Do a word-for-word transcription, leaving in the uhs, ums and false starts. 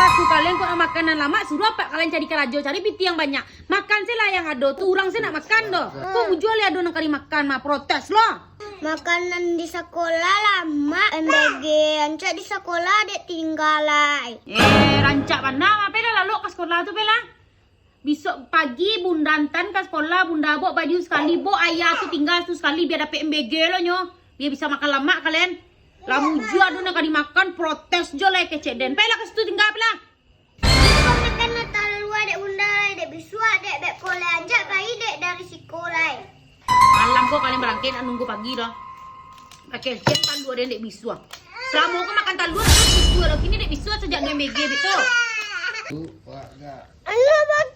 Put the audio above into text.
Aku kalian kok nak makan nan lamak, suruah apak kalian cari karajo, cari pitih yang banyak. Makan se lah yang ado tu, urang se nak makan doh. Kok mujua lai ado nan ka dimakan mah, protes lo. Makanan di sakolah lamak, M B G rancak di sakolah dek tingga lai. Eh, rancak bana mah, pai lah lalok ka sakolah tu, pai lah. Bisuak pagi bunda antaan ka sakolah, bunda bok baju sakali, bok ayah tu tingga tu sakali, bia dapek M B G lo nyo. Bia bisa makan lamak kalian. Lah mujua ado nan ka dimakan, protes jo lai kecek den. Pai lah ka situ tingga, pai lah. Iko makan nan talua dek bunda lai, dek bisuak, dek beko lai, anjak pai dek dari siko lai. Malam ko kalian barangkek nak nunggu pagi doh. Kecek den talua den dek bisuak. Salamo ko makan talua, terus bisuak lo. Kini dek bisuak sajak dua M B G bitu. Ayo, Bang.